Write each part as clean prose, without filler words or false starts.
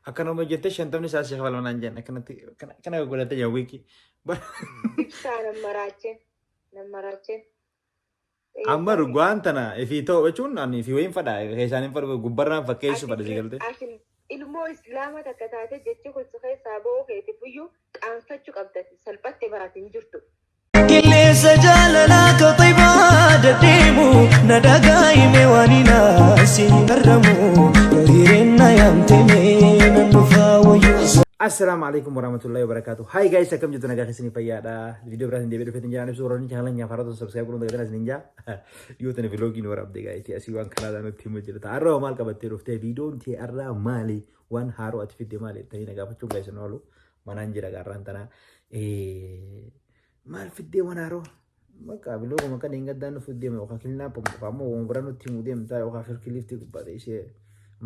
Akkanuma hojjettee 50 isaa si kafalama naan jedhan akkanatti akkana godhattee jira wiikii. Ibsaa nan maraacheen. Nan maraacheen. Amma dhugaan tana ifii ta'u jechuun ani ifii wayiin fadha keessaan hin fadhu gubbarraan fakkeessu fadha si galtee. Ati ilmoo islaama takka taate jechi kun si keessaa ba'uu keetiif iyyuu qaanfachuu qabda salphatte baraati hin jirtu. Qilleensa jaalalaa ka xibaa deddeemu na dhagaa'ime waan hin siin garramu hiriireen na yaamte mee nan dhufaa wayyuu. Assalaamu alaikum warahmatullahi wabarakatuh. Hi guys, akkam jirtu nagaa keessanii fayyaadha. Viidiyoo biraatiin deebi'ee dhufeetiin jiraan ibsu warroonni chaanala nyaaf haarota subscribe godhuun dagataan isin jaa. Yoo tana vlogii nu waraabde guys, asii waan kanaa nutti himu jirta. Har'a hoo maal qabattee dhuftee viidiyoon tee har'a maali? Waan haaroo ati fidde maali? Jettanii na gaafachuun guys hin oolu. Manaan jira gaarraan tana. Maal fiddee waan haaroo? Bakka vloguma kan hin gaddaan nuuf deema yookaan kilinaa yookaan immoo waan biraa nutti himuu deemta yookaan firkiliiftii gubbaa ishee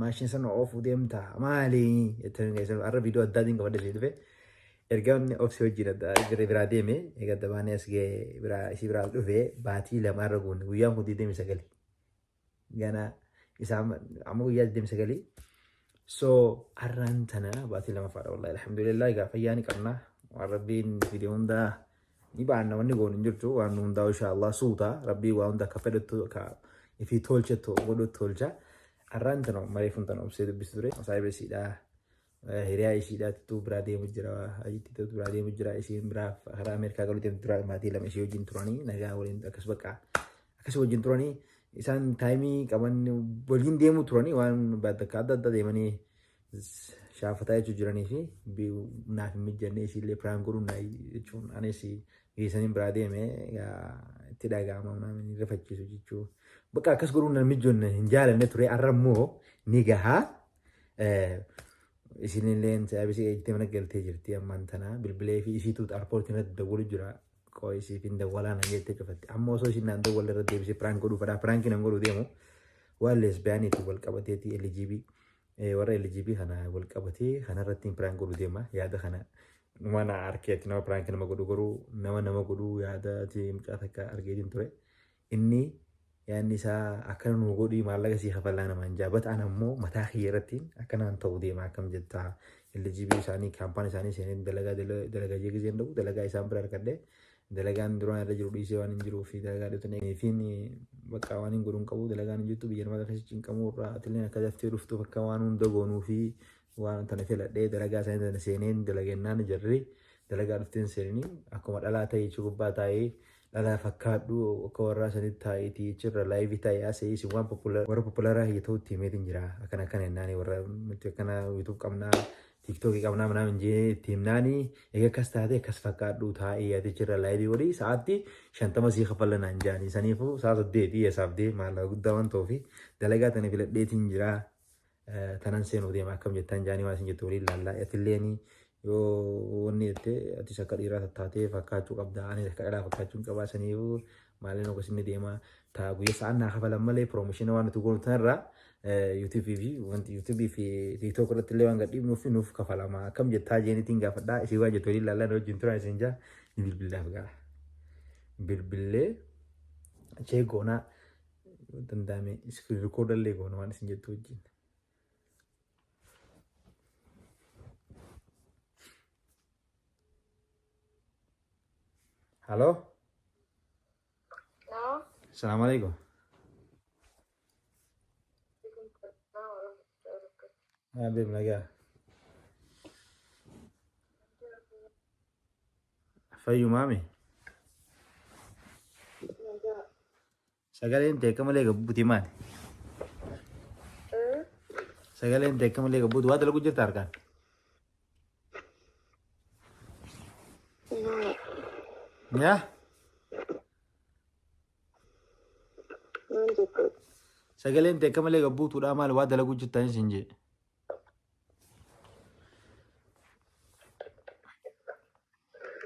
maashin sana oofuu deemta maali jettanii keessan har'a viidiyoo addaatiin qabadhe ishee dhufe erga inni obsee wajjin adda biraa deeme egaa adda baanee as ga'ee biraa ishii biraa dhufe baatii 2 irra guunne guyyaan kun 29 gana isaa amma guyyaa 29. So har'aan tana baatii lamaffaadha wallahi alhamdulillah. Egaa fayyaa ni qabna, waan rabbiin fide hundaa ni baanna, wanni goonu hin jirtu, waan nu hundaa insha Allah suuta rabbii waa hunda akka fedhettu akka ifii tolchettu godhu tolcha. Har'aan tana mareefuun tana obsee dubbisu ture saahiba isiidha, hiriyaa ishiidhaattu biraa deemu jira, ajitti biraa deemu jira, isiin biraa karaa Ameerikaa galuu deemtu dura maatii 2 ishee wajjin turanii nagaa waliin akkas bakka akkas wajjin turanii isaan taayimii qaban waliin deemuu turanii waan bakka adda addaa deemanii shaafataa jechuu jiranii fi naaf hin mijanne isiillee piraan godhuun naa jechuun anis geessaniin biraa deeme itti dhaga'ama naaf hin rifachiisu jechuu bakka akkas godhuun na mijoonne hin jaalanne ture. Har'a immoo ni gahaa. Isinillee saayibisii eegdee mana galtee jirti ammaan tana bilbilee fi isiitu airpoortii irratti dawwalu jira. Qoo isiif hin dawwalaa naan jettee cufatte. Amma osoo isin naan dawwalle irra deebisee piraank godhuu fedha. Piraankii nan godhuu deemu waan lesbiyaaniitiin wal qabateeti LGB warra LGB kana wal qabatee kanarratti piraank godhuu deema. Yaada kana mana arkeetti nama piraank nama godhu garuu nama nama godhuu yaada mucaa takka argeetiin ture. Inni yaadni isaa akkana nuu godhii maallaqa sii kafallaa namaan jaa. But an ammoo mataa kiyya irratti akkanaan ta'u deema akkam jettaa. LGB isaanii kaampaan isaanii seenee dalagaa dalagaa jee gizeen dhaqu dalagaa isaan bira argadhe. Dalagaan duraan irra jiru dhiisee waan hin jiruu fi dalagaa dhuftan fi bakka waan hin godhu hin qabu dalagaan hin jirtu biyya namaa keessa cinqamuu irraa atilleen akka daftee dhuftuuf akka waan hunda goonuu fi waan tana filadhee dalagaa isaanii tana seeneen dalagennaan jarri dalagaa dhufteen seenanii akkuma dhalaa ta'e jechuu gubbaa taa'ee dhalaa fakkaadhu akka warraa sanitti taa'iitii achirra laayivii taa'ee haasa'ee isin waan popular warra popularaa kiyya ta'utti himeetiin jira akkana akkana jennaani warra nuti akkana YouTube qabnaa TikTok qabnaa manaa jee itti himnaani egaa akkas taate akkas fakkaadhu taa'ee ati achirra laayivii godhi sa'aatti 50 sii kafalla naan jaanii saniifuu sa'a 8 hisaabdee maallaqa guddaa waan ta'uufi dalagaa tana filadheetiin jira. Tanan seenuu deema akkam jettan jaanii waan isin jettu waliin laallaa. Atilleen yoo wanni jette atis akka dhiiraa tattaatee fakkaachuu qabda anis akka dhalaa fakkaachuu hin qabaa saniifuu maaliin akkasii deema taa guyyaa sa'aan naa kafalan malee piroomoshina waan nuti goonu tanarraa yuutuubii fi wanti yuutuubii fi tiiktook irratti illee waan gadhiifnuuf nuuf kafalama akkam jettaa jeenitiin gaafadhaa isin waan jettu waliin laallaa na wajjin turaa isin jaa ni bilbillaaf gaa bilbillee chee goonaa yoo danda'ame iskiriin rikoorda illee goona waan isin jettu wajjin. Halo? No. Assalamu alaikum. Habib nagaa. Fayyumaami. Sagaleen tee akka malee gabbuuti maali? Sagaleen tee akka malee gabbuuti waa dalagu jirta harkaan? Yaa? Maal jechuudha? Sagaleen tee akka malee gabbuutuudha maali waa dalagu jirta hin siin jee.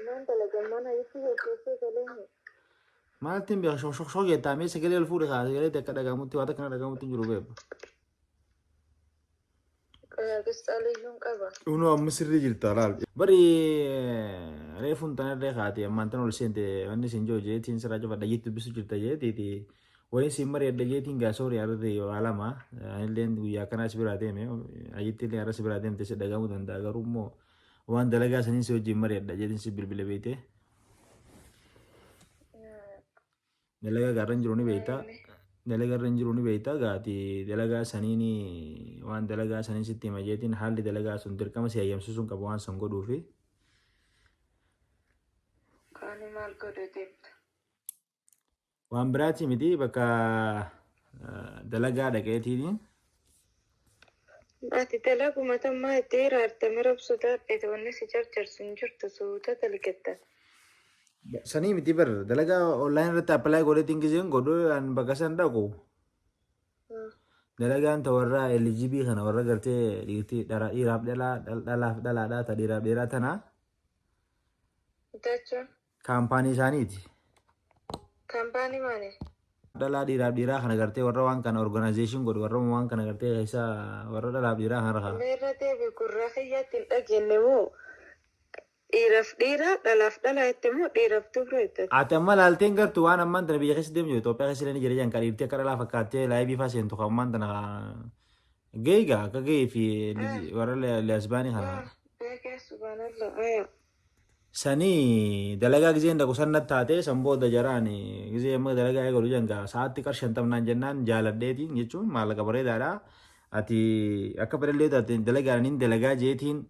Maan dalagan mana itti hojjeessee galee. Maaltiin beeka shok shok shok jettaa mee sagalee ol fuudhe kaa sagalee takka dhagahamutti waa takka na dhagahamutti hin jiru beeku. Qisxaliyyuun qaba. Unoo amma sirrii jirta laal. Bari reefuun tanarree kaate ammaan tan ol seente wanni isin jiru jeetiin sirraa cufadha jeetti dubbisu jirta jeetiiti. Wayin siin mari'adha jeetiin gaa soorii arra waa lama anilleen guyyaa akkanaa si biraa deeme ajitti illee arra si biraa deemte si dhagahamuu danda'a garuu immoo waan dalagaa saniin si wajjin mari'adha jeetiin si bilbile beeyte. Dalagaa gaarra hin jiru ni beeyta. Dalagaa irra hin jiru ni beeyta gaati dalagaa saniin waan dalagaa saniin sitti hima jeetiin haalli dalagaa sun dirqama si hayyamsiisuun qaba waan san godhuufi. Kaani maal godhu deemta? Waan biraati miti bakka dalagaa dhaqeetiin. Ati dalaguma tammaa itti hiraarte mira sodaadheeti wanni si jarjarsu hin jirtu suuta dalgatta. Sanii miti bar dalagaa online irratti apply godheetiin giseen godhu an bakka san dhaqu. Dalagaan ta warra LGB kana warra gartee dhiirti dhiiraaf dhalaa dhalaaf dhalaadhaa ta dhiiraaf dhiiraa tana Jechuun kaampaanii isaaniiti. Kaampaanii maali? Dhalaa dhiiraaf dhiiraa kana gartee warra waan kana organization godhu warra waan kana gartee keessa warra dhalaaf dhiiraa kana rakaa. Meerra deebi gurra kiyyatti hin dhageenye moo dhiiraaf dhiira dhalaaf dhalaa jette moo dhiiraaf dubra jette? Ati amma laalteen gartu waan ammaan tana biyya keessa deemu jiru Itoophiyaa keessa illee ni jira jedhan kan dhiirtii akka dhalaa fakkaattee laayivii faa seentu kan ammaan tana geegaa akka gahee fi warra lesbaanii kana. Beekee subhaanallah aya. Sanii dalagaa gizeen dhaqu san natti taatee san booda jaraan gizee amma dalagaa eegalu jedhan gaa sa'aatti qar shantam naan jennaan jaaladheetiin jechuun maallaqa bareedaadha. Ati akka fedhallee taate dalagaan nin dalagaa jeetiin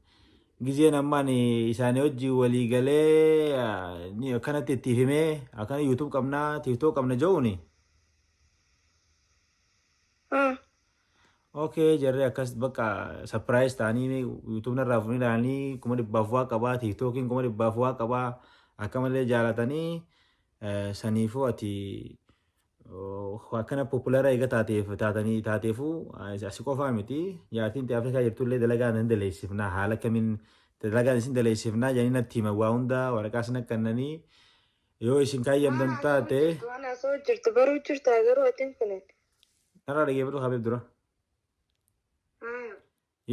gizeen amma ani isaanii wajjin walii galee akkanatti itti himee akkana YouTube qabnaa TikTok qabna je'uuni. Okay, jarri akkas bakka surprise ta'anii YouTube narraa fuunii ilaalanii 100,000 waa qabaa, TikTokiin 100,000 waa qabaa, akka malee jaalatanii saniifuu ati akkana popular eega taateef taatanii taateefuu asi qofaa miti jaartiin ta'e Afrikaa jirtullee dalagaa nan daleessifnaa haala kamiin dalagaan isin daleessifnaa jedhanii natti himan waa hunda waraqaa sana kennanii yoo isin kaayyamtan taate. Waan haasa'u jirtu baruu jirta garuu ati hin filan. Narraa dhageeffadhu Habiib dura.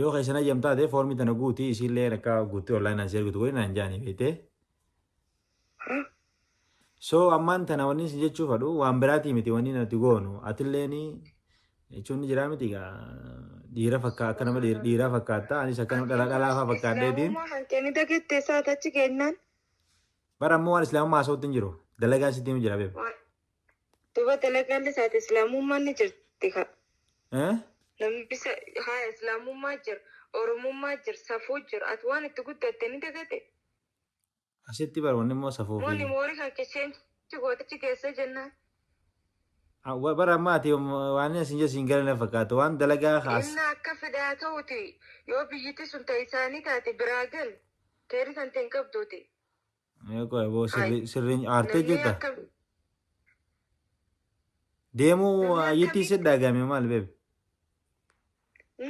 Yoo keessan hayyam taate foormii tana guutii isiillee akka guuttee online si ergitu godhi naan jaanii beektee. So ammaan tana wanni isin jechuu fadhu waan biraatii miti wanni nuti goonu atilleen jechuun ni jiraa miti egaa dhiira fakkaa akka nama dhiiraa fakkaatta anis akka nama dhalaa dhalaa faa fakkaadheetiin. Islaamummaa hanqinni dagattee isaa tachi kennaan. Bara ammoo waan islaamummaa haasa'utti hin jiru dalagaan sitti himu jira beeku. Duba dalagaan isaati islaamummaan ni jirti ka. Eh? Namni bisa haa islaamummaa jira, oromummaa jira, safuu jira. Ati waan itti guddatte ni dagate. Asitti bar wanni immoo safuu fi. Mooni moorii kan kisheen gootichi keessa jennaan. Ah, Bara ammaa ati waan isin jedhu siin galee na fakkaata waan dalagaa kaas. Inni akka fedhaa ta'uti yoo biyyiti sun ta'e isaanii taate biraa gal teerii kan ta'e hin qabduuti. Qoy boo sirri sirriin aartee Namni jirta. akka Deemuu namni ayyittii si akkamitti dhagame maal beebe?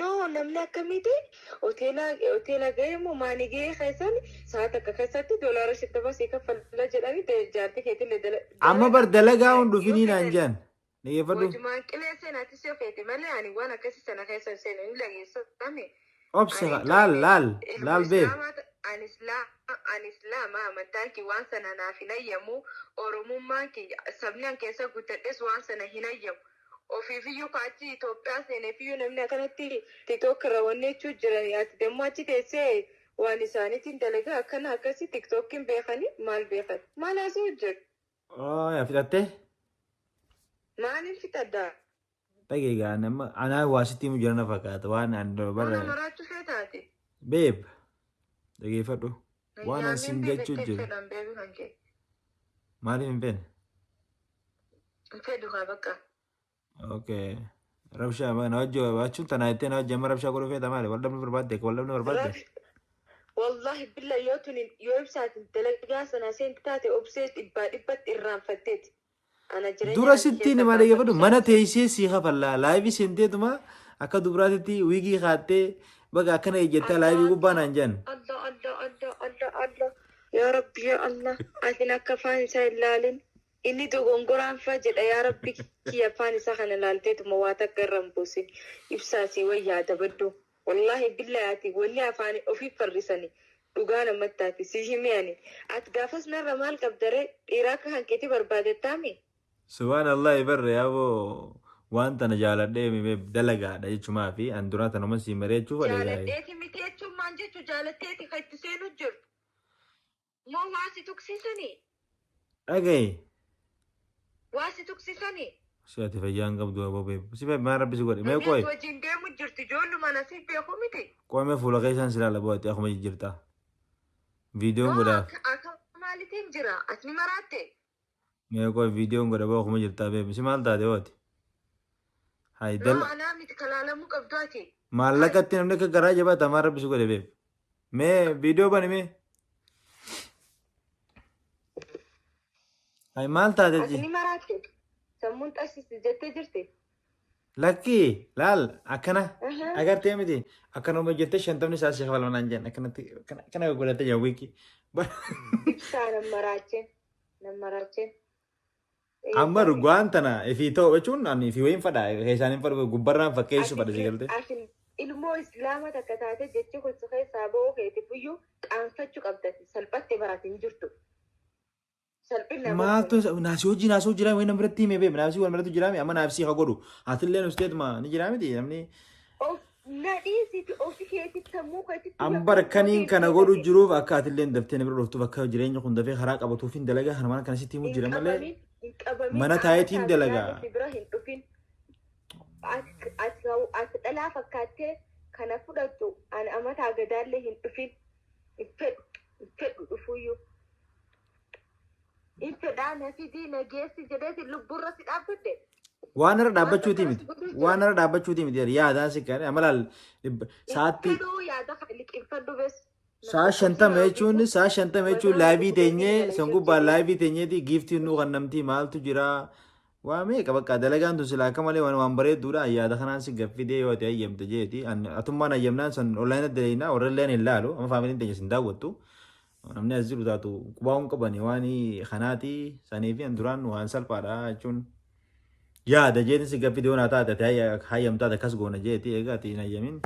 No, namni akkamitti hoteela hoteela ga'ee moo maanii ga'ee keessan sa'a takka keessatti $50 sii kaffala jedhanii jaartii keetillee Amma dalagaa bar dalagaa hun yoo dhufinii naan fedhan jedhan. Dhaggeeffadhu. wajumaan qilee seenaatis yoo feete malee ani waan akkasii sana keessa hin seenu hin dhageessame. Obsa Ani laal laal ilma laal beeb. islaamaa ani islaa ani islaama amantaan kiyya waan sana naaf hin hayyamu oromummaan kiyya sabni an keessa guddadhes waan sana hin hayyamu ofiifiyyuu ka achi Itoophiyaa seeneefiyyuu namni akkanatti TikTok irra wanni jechuu jiran ati demmoo achi teessee waan isaaniitiin dalagaa akkana akkasii TikTokiin beekanii maal beekan maal haasa'u jiru Oo yaa fixattee? maaliin fixaddaa Dhagee gaa nama anaa waa sitti himu jira na fakkaata waan an bara mana maraachuu feetaati. beeb dhageeffadhu waan an sin Yaamiin jechuu beekte jiru fedhan beeku kan kee. maaliif hin feene? Fedhu haa bakka. Okay. Rabshaa na wajji baachuun tanaa jettee na wajji amma rabshaa godhuu feeta maali? Wal dhabni barbaadde wal dhabni barbaadde. Wallahi billa yoo tuni yoo ibsaatin dalagaa sana seenti taate obsee dhibbaa dhibbatti irraanfatteeti. Ana jireenya Dura kana sittiin keessa himaa dhaggeeffadhu baafadhu mana teessee sii kafallaa laayivii seenteetuma akka dubaraatitti wiigii kaattee baga akkana ejjettaa laayivii gubbaa naan jedhan. Allah Allah Allah Allah Allah yaa Rabbi yaa Allah atin akka afaan isaa hin laalin inni dogongoraan fa jedha yaa Rabbi kiyya afaan isaa kana laalteetuma waa takka irra hin buusin ibsaa sii wayyaa dabaddu wallahi billahi ati wanni afaan ofii farrisani dhugaa namatti taate si hime ani ati gaafas narra maal qabdare dhiira akka kan keetii barbaadettaami. Subhaanallah barre yaaboo waan tana jaaladhee mimee dalagaadha jechumaa fi an duraa tanuma sii mareechuu fadhe gaa'e. Jaaladheeti miti jechuun maan jechu jaalatteeti kan itti seenu jirtu. Moo waa si tuqsiisanii? Dhagaye. Waa si tuqsiisanii? Si ati fayyaa hin qabdu aboo beeku. Si maal rabbi si godhe? Mee Namni qoy. ati wajjin deemu jirtu ijoolluma na si beeku miti. Qoy mee fuula keessaan si ilaala boo ati akkuma jijjiirtaa. Viidiyoon Moo godhaaf. akka akka maalitiin jira? Ati ni maraatte? Mee qoy viidiyoon godha boo akkuma jirtaa beeku. Si maal taate hoo ati? Hayi Noo dal anaa miti kalaalamuu qabdu ati. maallaqatti namni akka garaa jabaata maal rabbi si godhe beeku. Mee viidiyoo bani mee. Hayi maal taate Ati ji? ni maraatte. Sammuun xassisi jettee jirti. Lakkii laal akkana Aha. agartee miti akkanuma jettee shantamni isaa si kafalama naan jedhan akkanatti akkana akkana godhattee jira wiikii. Ibsaa nan maraacheen. Nan maraacheen. Amma dhugaan tana ifii ta'u jechuun ani ifii wayiin fadha keessaan hin fadhu gubbarraan fakkeessu fadha si galtee. Ati ilmoo islaama takka taate jechi kun si keessaa ba'uu keetiif iyyuu qaanfachuu qabda. Salphattee baraati hin jirtu. Salphina bar Maaltu kun. naasii hojii naasii jira wayii nama biratti himee beeku naasii wal biratti jira amma naafsii haa godhu atillee nusteetuma ni jira miti namni Of na dhiisiti ofi keetitti sammuu keetitti An yakka bar gootee kaniin hin kana godhu beekate. jiruuf akka atillee daftee na bira dhuftuuf akka jireenya kun dafee karaa qabatuuf hin dalagaa kana mana kana sitti himu Hin jira malee qabamin hin qabamin mana amma taayetiin dalagaa. saaminaan si bira hin dhufin. Ati ati ati dhalaa fakkaattee kana fudhattu ani amataa gadaallee hin dhufin. Hin fedhu hin fedhu dhufuyyuu. Hin fedhaa na fidii na geessi jedheeti lubburra si dhaabbadhe. Waan irra Waan dhaabbachuutii akkanas miti. godhuu jira. Waan irra dhaabbachuutii miti. Yaadaan si kan amma laal Hin sa'aatti fedhuu yaada kana liqimfadhu bes. Na sa'a dhukkubsina shantama jechuun ofiifu sa'a shantama jechuun mataa na laayivii dhukkubeetiin teenyee jala san gubbaan jajjabee. laayivii teenyeeti giiftiin nuu kan namtii maaltu jira waa meeqa bakka dalagaan tun silaa akka malee waan waan bareedduudha yaada kanaan si gaffidee yoo ati hayyamte jeeti atummaan hayyamnaan san onlaayinii dalaynaa warra illee hin laalu amma faamiliin teenya sin daawwattu Namni as jiru taatu qubaa hin qabani waan kanaati sanii fi duraan waan salphaadha jechuun yaada jeetin si gaffii doonaa taate ati hayyamtaate akkas goona jeeti egaa ati hin hayyamin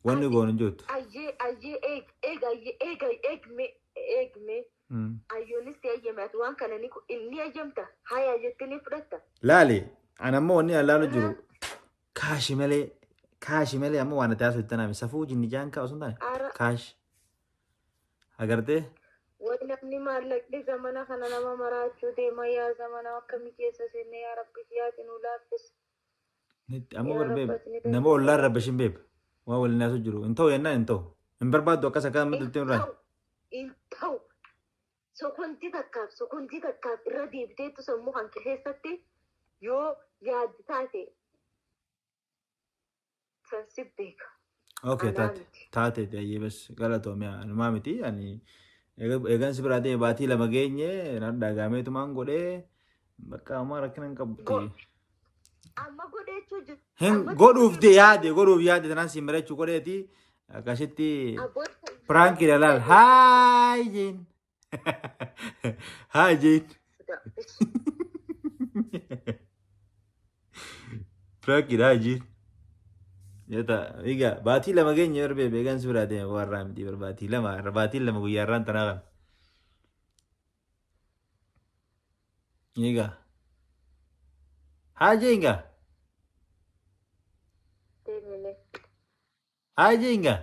wanni Ati goonu hin jirtu. ayyee ayyee eeg eeg ayyee eeg eeg mee eeg mee ayyoonis si hayyame ati waan kana ni ni hayyamta haya jettee ni fudhatta. Laali an ammoo wanni an laalu jiru Aha. kaashi malee kaashi malee ammoo waan ati haasoftu tanaami safuu jinni jaan kaa osoo hin taane Ara kaashi. Agartee? Way namni maallaqni zamana kana nama maraachuu deema yaa zamana akkamii keessa seenne yaa rabbi siyaati nuu laaffisi. Nitti amma Yaa bar rabbi beeb ati ni nama dandeessa. ollaa irra bashin beeb waan waliin haasoo jiru hin ta'u jennaan hin ta'u hin barbaaddu akkas akka amma Hin dultee irraa ta'u hin ta'u sokondii takkaaf sokondii takkaaf irra deebiteettu sammuu kan kee keessatti yoo yaaddi taate San si beeka. Okay, Anaa taate miti. taate ayyee bas galatoomi anumaa miti ani eegan si biraa deeme baatii lama geenye na dhagaameetumaan godhee bakka ammaa rakkina hin qabdu. Amma godheechuu jiru. Hin Amma godhuuf de yaade godhuuf yaade tanaan si marachuu godheeti akkasitti piraankii dalaal haay jeen haay jeen piraankii dha haay jeen. Jeta egaa baatii lama geenye barbee beekan si biraa deeme warraa miti bar baatii lama baatii lama guyyaa irraan tanaa kan. Egaa haa jeen gaa Deemine. haa jeen gaa.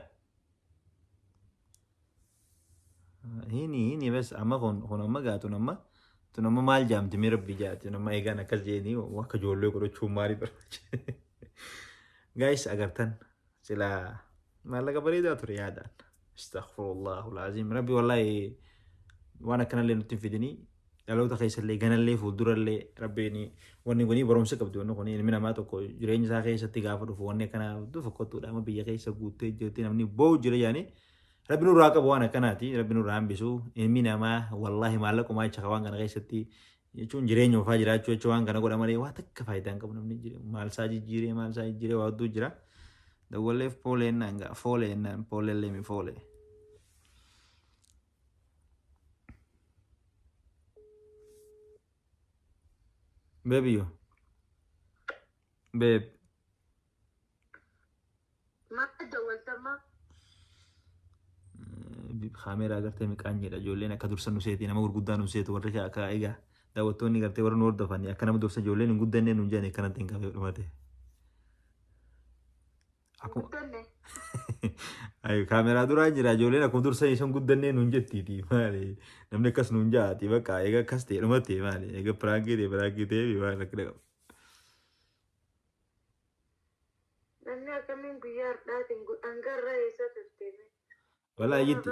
Hini hini bas amma kun kun amma gaa tun amma tun amma maal jaamti mee rabbi jaati tun amma eegaan akkas jeeni akka ijoollee godhachuun maaliif barbaachise. Guys agartan silaa maallaqa bareedaa ture yaadaan. Astaghfirullah alazim rabbi wallahi waan akkanallee nutti hin fidinii dhaloota keessallee ganallee fuuldurallee rabbiin wanni kuni barumsa qabdi wanni kuni ilmi namaa tokko jireenya isaa keessatti gaafa dhufu wanni akkanaa dhufu kottuudha amma biyya keessa guuttee jirti namni boo'u jira jaanii rabbi nurraa qabu waan akkanaati rabbi nurraa hambisu ilmi namaa wallaahi maallaqumaa jecha waan kana keessatti jechuun jireenya ofaa jiraachuu jecha waan kana godha malee waa takka faayidaa hin qabu namni maal isaa jijjiiree maal isaa jijjiiree waa hedduu jira dawwalleef poolee ennaan gaa foolee ennaan poolee leemi foolee. Baby yo. Babe. Maal dawwaltammaa? Kaameeraa agartee miqaan jedha ijoolleen akka dursa nu seeti nama gurguddaa nu seetu warri akka egaa Daawwattoonni gartee warra nu hordofan akka nama dursa ijoolleen hin guddannee nuun jedhan akkanatti hin qabee dhumate. Akkuma Guddanne. Ayi kaameraa duraa jira ijoolleen akkuma dursa isaan guddannee nuun jettiiti maali namni akkas nuun jaati bakka eega akkas ta'e dhumate maali eega piraankii ta'e piraankii ta'e maali rakkina qaba. Namni akkamiin guyyaa har'aatiin hangarraa eessa turte? Wala ayyitti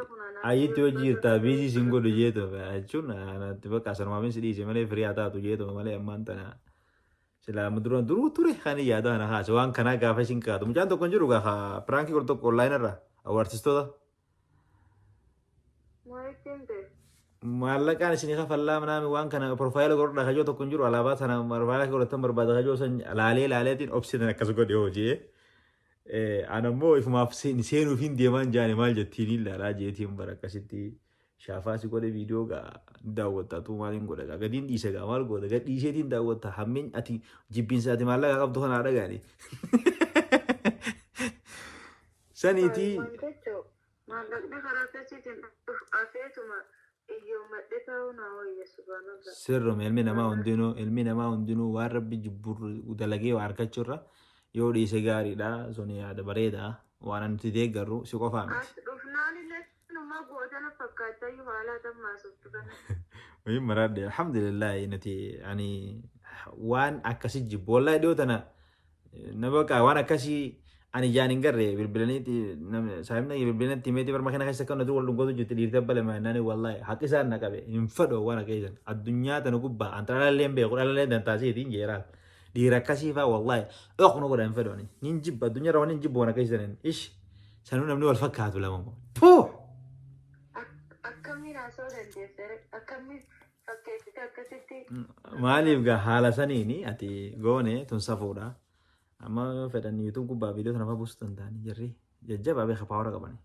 ayyitti hojii jirtaa biizii sin godhu jeetu jechuun anatti bakka sanumaafin si dhiise malee firii haa taatu jeetu malee ammaan tana silaa amma duraan duruu ture kan yaada kana haase waan kanaa gaafa isin kaatu mucaan tokko hin jiru gaafa piraankii godhu tokko onlaayinii irraa artistoota Maalittiin ta'e? Maallaqaan isin kafallaa manaami waan kana profaayila godhadha kajoo tokko hin jiru alaabaa sana profaayila godhatan barbaada kajoo san laalee laaleetiin obsitan akkas godhe hojii. An ammoo ifumaaf seenuuf hin deemaan jaane maal jettiin hin laalaa jeetiin bara akkasitti shaafaa si godhe viidiyoo gaa daawwatta tuu maaliin godha gaa gadiin dhiise gaa maal goota gad dhiiseetiin daawwatta hammeen ati jibbiinsa ati maallaqa qabdu kanaa dhagaani. Saniitii Maal jechuu? Maallaqni karaa akkasiitiin dhufu afeetuma iyyoommadhe taa'uu naa wayya subhaanallah. Sirruma ilmi namaa hundinuu ilmi namaa hundinuu waan rabbi jibbu dalagee waa argachuurra yoo dhiise gaariidha suni yaada bareeda waan nuti deeggarru si qofaa miti. As dhufnaan illee numa gootana fakkaachaa iyyuu haala tammaa softu kana. Wayii maraadhe alhamdulillah nuti ani waan akkasii jibbu wallahi dhiyoo tana Na baqa waan akkasii ani ijaan hin garre bilbilaniiti saahibni kiyya bilbilanitti himeeti bar makina keessa kan wal dhungatu jirti dhiirti abbale maannaan wallahi haqi isaan na qabe hin fedhu waan akka isaan addunyaa tana gubbaa an dhalallee hin beeku dhalallee dantaasiiti hin jeeraan dhiira akkasii faa wallahi dhoqnu godha hin fedhu ani nin jibba addunyaa irra waan hin jibbu waan akka isaan ish sanuu namni wal fakkaatu lama moo puh Akkamiin haasa'uu dandeessa? Akkamiin fakkeessite akkasitti? Maaliif gaa haala saniini ati goone tun safuudha. Amma yoo fedhan YouTube gubbaa viidiyoo sana fa'aa buusuu danda'anii jarri jajjabaa beeka paawara qabani.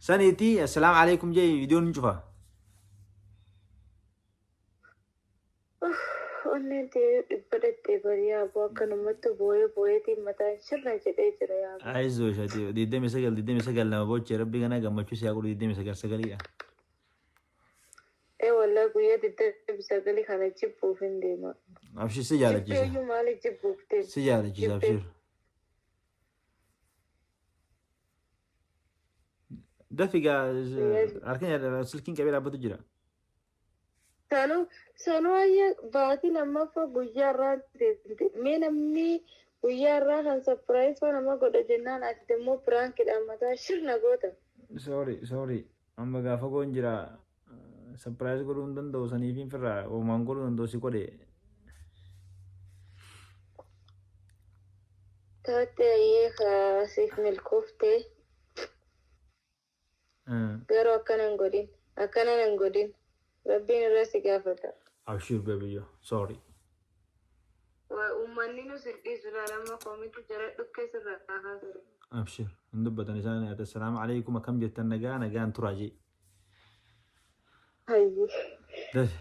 Saniiti assalaamu alaikum jee viidiyoon hin cufa. Onneen tee dhibba dhattee bari yaaboo akkanumatti booyee booyeetiin mataan shirna jedhee jira yaaboo. Ayizoo shati 29 29 lama bochee rabbi kana gammachuu si haa godhu 29 sagaliidha. Ee wallaa guyyaa 29 kana jibbuuf hin deema. Abshir si jaalachiisa. Jibbeeyyuu maali jibbuuf deema? Si jaalachiisa Jibbee. abshir. Dafi gaa harka silkiin qabee dhaabbatu jira. Sanuu sanuu ayya baatii lammaffaa guyyaa irraa deemte. Mee namni guyyaa irraa kan sapiraayis faa nama godha jennaan ati immoo piraankidhaan mataa shirna goota. Sorry, sorry. Amma gaafa goon jira. Surprise godhuu hin danda'u saniif firraa homaan godhuu danda'u si godhe. Taate ayyee kaa siif milkooftee garuu akkana hin godhin akkana hin godhin rabbiin irra si gaafata. Abshir baby sorry. Uummanni nu sin dhiisu laalama koomitti jara dhukkee sirraa kaasaa ture. Abshir hin dubbatan isaan assalaamu alaikum akkam jettan nagaa nagaan turaa jee. Hayyi. Dafi.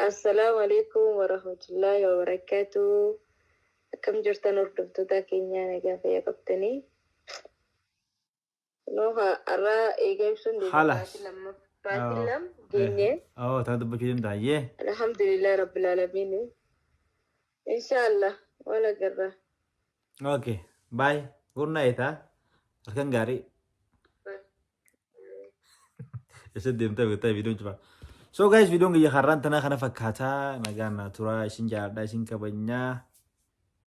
Assalaamu alaikum warahmatullaahi wabarakaatuh. Akkam jirtan hordoftoota keenyaa nagaa fayyaa qabdanii. Noo har'a eega ibsuun deema Halas. baatii lamma baatii lam geenye. Oo tana dubbachuu deemta hayyee. Alhamdulillah rabbil alamin. Inshallah wal agarra. Okay. Bye. Good night ha. Halkan gaarii. Eessa deemta beektaa viidiyoon cufaa. So guys viidiyoon kiyya har'aan tanaa kana fakkaataa nagaan naa turaa isin jaalladha isin kabajnaa.